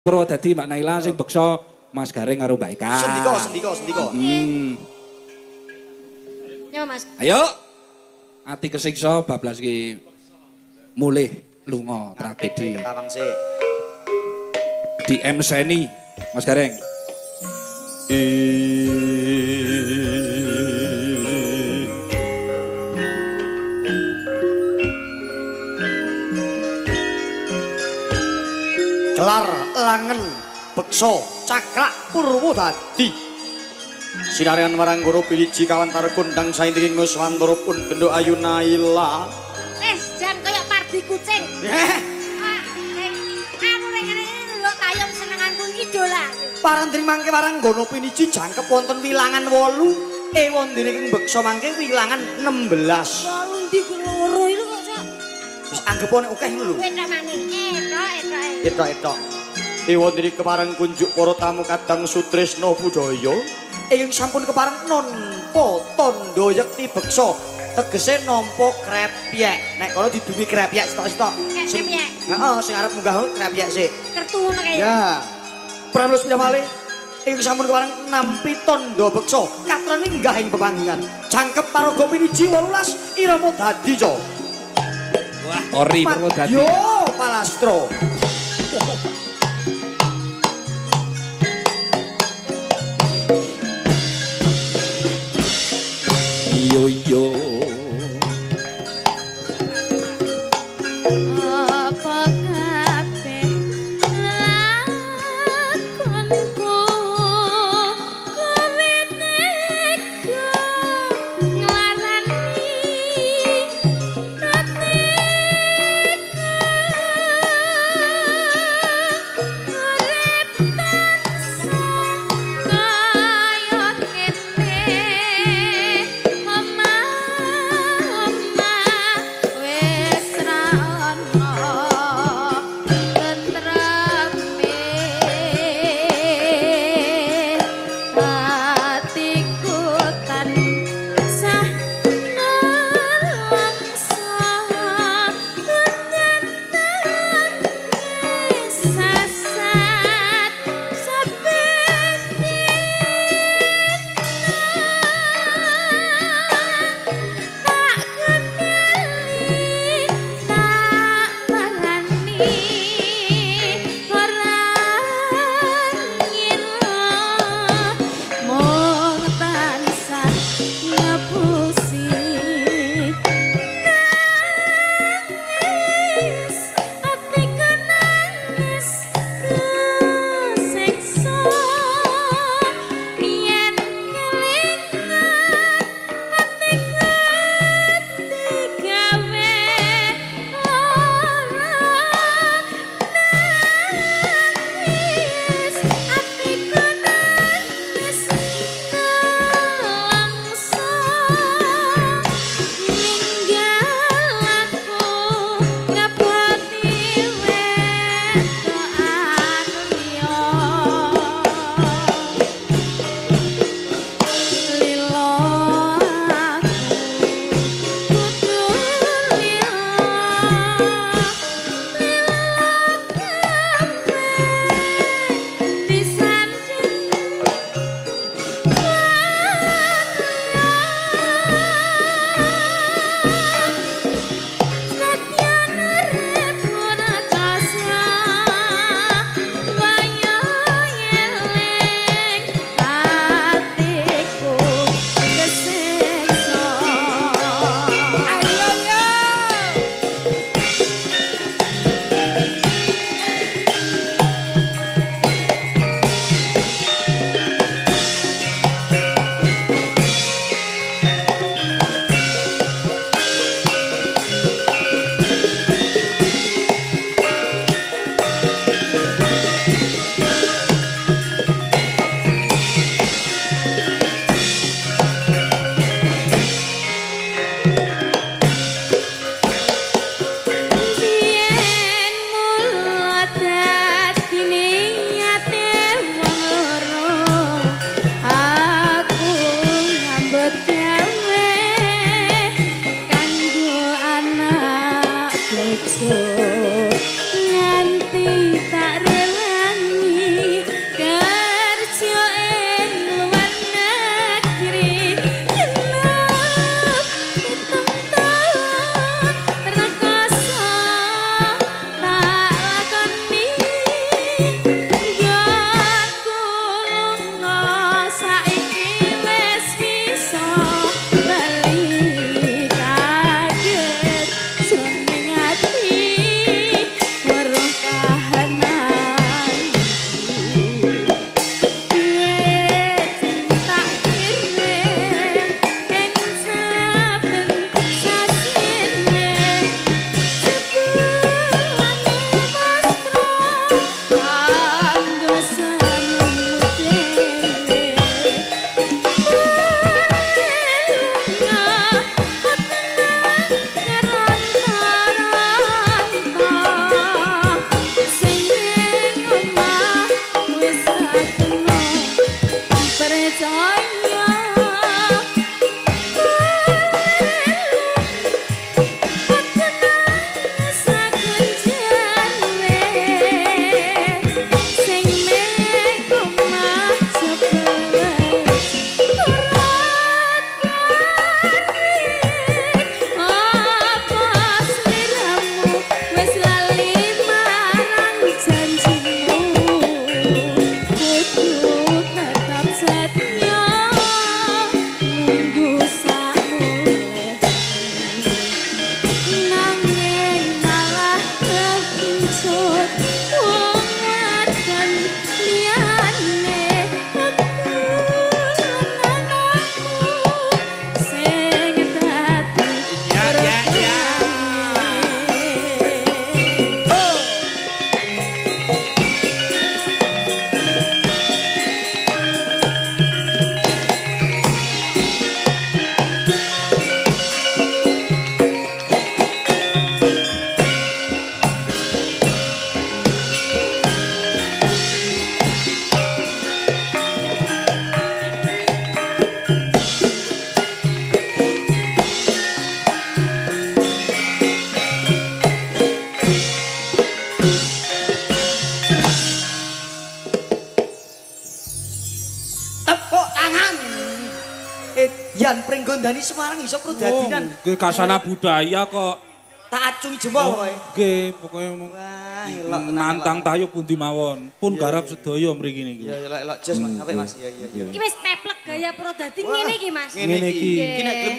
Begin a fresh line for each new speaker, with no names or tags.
Purwodadi Mbak Naila sing beksa Mas Gareng karo Mbak Eka.
Sendika, sendika, sendika.
Yo Mas.
Ayo. Ati kesiksa bablas iki mulih lunga tragedi.
Tawang sik.
Di MC-ni Mas Gareng.
Gelar langen beksa cakrak Purwodadi. Sinarengan marang guru piliji kawantara kondang saindenging Nuswantara pun genduk ayu Naila.
Jan kaya pardi kucing. Aku rek ngene lho tayong senenganku idola.
Parandring mangke waranggono piniji jangkep wonten wilangan 8, ewondene ing beksa mangke wilangan 16.
8 ndi ku loro iki kok sok.
Wis anggep nek akeh ngono lho.
Etok maning. Etok etok.
Etok etok. Ewondene kepareng kunjuk para tamu kadang Sutrisna Budaya ingkang sampun kepareng nampa tandha yekti beksa. Tegese nampa krepyek. Nek kono didumi krepyek sitok-sitok.
Sing
heeh, sing arep munggah krepyek sik.
Kertu ngono kae.
Ya. Pramila sepindah malih ingkang sampun kepareng nampi tandha beksa katran minggah ing pepanggihan. Jangkep paraga piniji 18 irama dadi ca.
Wah, ori Purwodadi.
Yo palastro.
Yo yo.
Apa kabeh lakonku kowe tega nglarani tega
Yan Pringgondani Semarang iso prodadinan.
Nggih kasana budaya kok.
Tak acungi jempol pokoke.
Nggih, pokoke
wah, elok
nantang tayo pundi mawon. Pun garap sedaya mriki niki.
Ya elok elok jos Mas, apik Mas. Iya iya iya.
Iki wis teplek gaya prodadi ngene iki Mas.
Ngene iki. Iki nek gelem